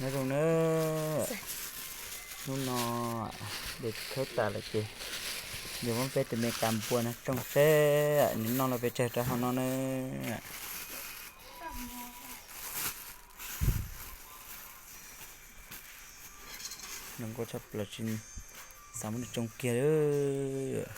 Nyob zoo nawb, hnub no de khawb tas lawm ces yuav muab peb tus me kas npua no tsoo seb nws noj los pes tsawg rau hauv no nawb. Zoo nkauj tshaj plaws, tsis xav muab nws tsoo kiag lawm.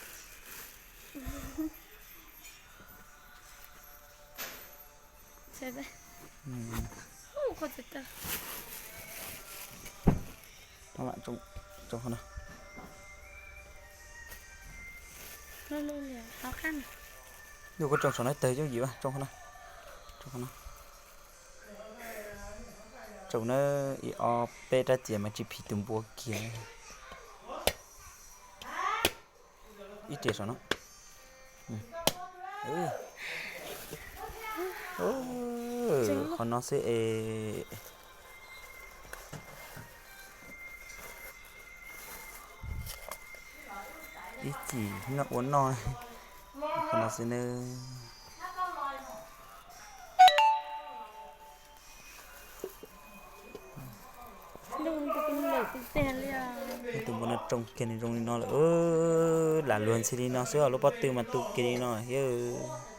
Yog koj tsoo saum no tawg yooj yim, tsoo qhov no, tsoo qhov no. Tsoo na, ib ob peb rab txias mas tsis phim tus npua kiag. Ib riam saum no. Qhov no xwb es. Ib chim noj ua noj. Qhov no xwb nawb. Tus npua no tsoo kiag nws zoo li no lawm, lam luag ntxhi li no xwb os, lub pob tw mas tu kiag li no thiab.